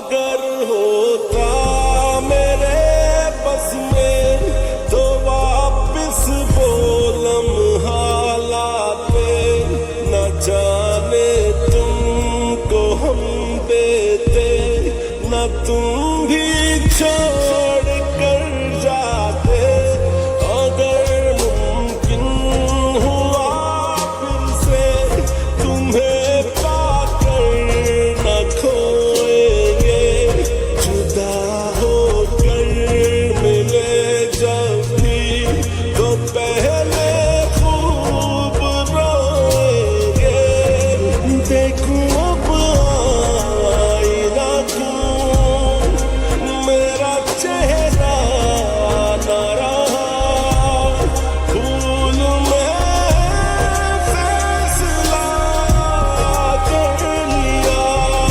اگر ہوتا میرے بس میں تو واپس وہ لمحہ لاتے، نہ جانے تم کو ہم دیتے، نہ تم